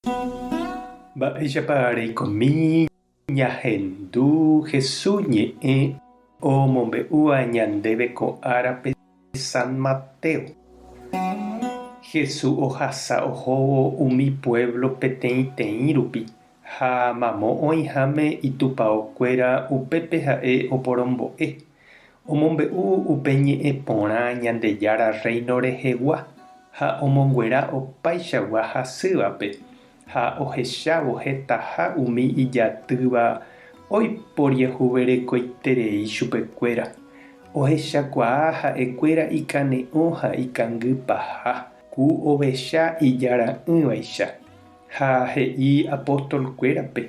Mba'éichapa reikomi ñahendu Jesús ñe'ẽ omombe'úva ñandéve ko árape San Mateo? Jesús ohasa ohóvo umi pueblo peteĩteĩ rupi, ha mamo oĩháme itupao kuéra upépe ha'e oporombo'e. Omombe'u upe ñe'ẽ porã Ñandejára Rréino rehegua ha omonguera opaichagua hasývape, ha ohechávo hetaha umi ijatýva oiporiahuverekoiterei chupekuéra, ohechakuaa ha'ekuéra ikane'õ ha ikangypaha ku ovecha ijara'ỹvaicha. Ha he'i apóstolkuérape,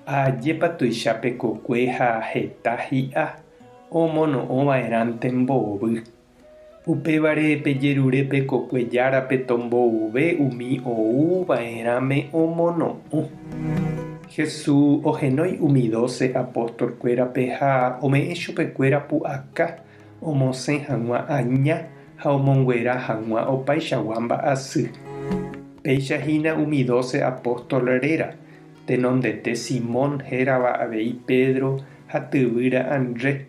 Ajépa tuicha pe kokue ha heta hi'a omono'õ va'erãnte mbovy. Upévare pejerure pe kokue járape tombouve umi ou va'erãme omono'õ. Jesús ohenói umi dóse apóstolkuérape ha ome'ẽ chupekuéra pu'aka omosẽ hag̃ua aña ha omonguera hag̃ua opaichagua mba'asy. Péicha hína umi dóse apóstol réra, tenondete Simón hérava avei Pedro ha tyvýra Andrés,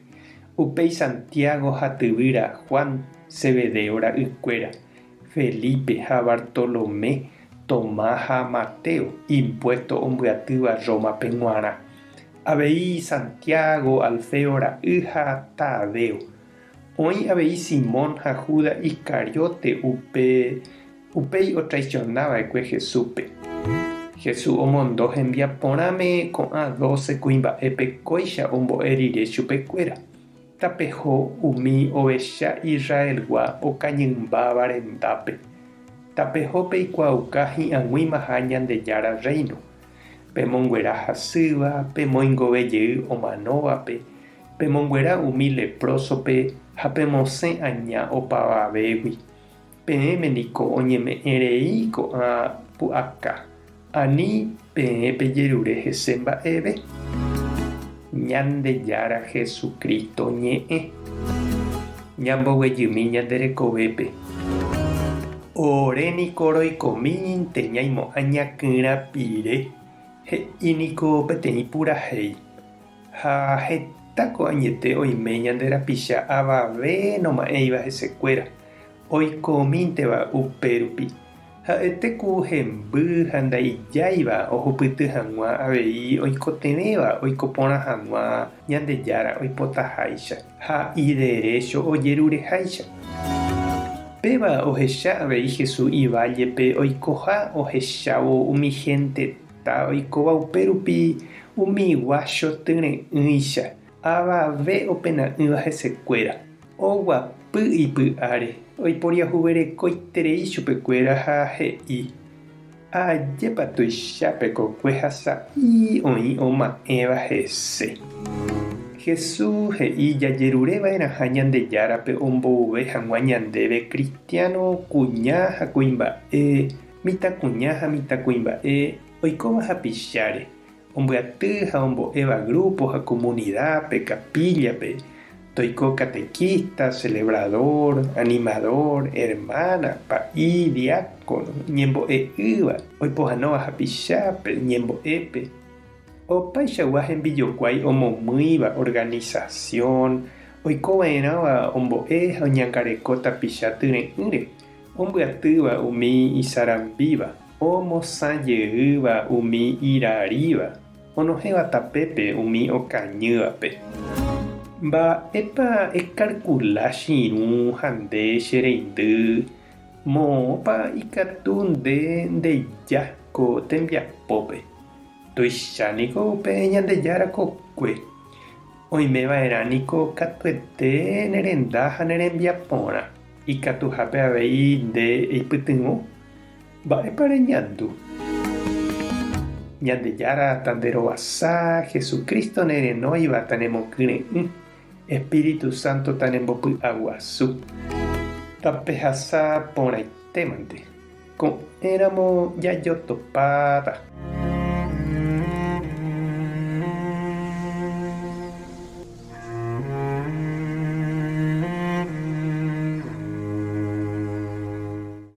upéi Santiago ha tyvýra Juan, Zebedeo ra'ykuéra, Felipe ha Bartolomé, Tomás ha Mateo, impuésto ombyatýva Rómape g̃uarã, avei Santiago, Alfeo ra'y ha Tadeo. Oĩ avei Simón ha Judas Iscariote upe Upéi otraisiona va'ekue Jesúspe. Jesús omondo hembiaporãme ko'ã dóse kuimba'épe kóicha ombo'e rire chupekuéra, Tapeho umi ovecha Israelgua okañymbáva rendápe. Tapeho peikuaauka hi'ag̃uimaha Ñandejára Rréino. Pemonguera hasýva, pemoingove jey omanóvape, pemonguera umi leprósope ha pemosẽ aña opavavégui. Peẽme niko oñeme'ẽ rei ko'ã pu'aka, ani peẽ pejerure hese mba'eve. Ñandejára Jesucristo ñe'ẽ. Ñamboguejymi ñande rekovépe. Ore niko roikomínte ñaimo'ã ñakyrã pire, he'i niko peteĩ purahéi. Ha heta ko añete oime ñande rapicha avave noma'ẽiva hesekuéra, oikomínteva upérupi. Ha'ete ku hemby ha ndaijáiva ohupyty hag̃ua avei oikotevẽva oiko porã hag̃ua Ñandejára oipotaháicha ha iderécho ojerureháicha. Péva ohecha avei Jesús ivállepe oikoha ohechávo umi henteta oikóva upérupi umi guácho tyre'ỹicha, avave opena'ỹva hesekuéra. Oguapy ipy'áre, oiporiahuverekoiterei chupekuéra ha he'i, Ajépa tuicha pe kokue ha sa'i oĩ oma'ẽva hese. Jesús he'i jajerure va'erãha Ñandejárape ombouve hag̃ua ñandéve kristiáno kuña ha kuimba'e, mitãkuña ha mitãkuimba'e oikóva hapicháre, Ombyaty ha ombo'éva grupo ha comunidad-pe, capilla-pe, toiko catequista, celebrador, animador, hermana, pa'i, diácono, ñembo'e'ỹva, oipohãnóva hapichápe, ñembo'épe, opaichagua hembijokuái omomýiva organización, oikova'erãva ombo'e ha oñangareko tapicha tyre'ỹre, ombyatýva umi isarambíva, omosã jeýva umi iraríva, onohẽva tapépe umi okañývape. Mba'épa ekarkula che irũ ha nde che reindy, moõpa ikatu nde ndeja ko tembiapópe? Tuicha niko upe Ñandejára kokue. Oime va'erã niko katuete ne renda ha ne rembiaporã. Ikatuhápe avei nde eipytyvõ. Mba'épa reñandu? Ñandejára tanderovasa, Jesucristo nerenóiva tanemokyre'ỹ, Espíritu Santo tanembopy'aguasu. Tapehasa porãitémante. Ko'ẽramo jajotopáta.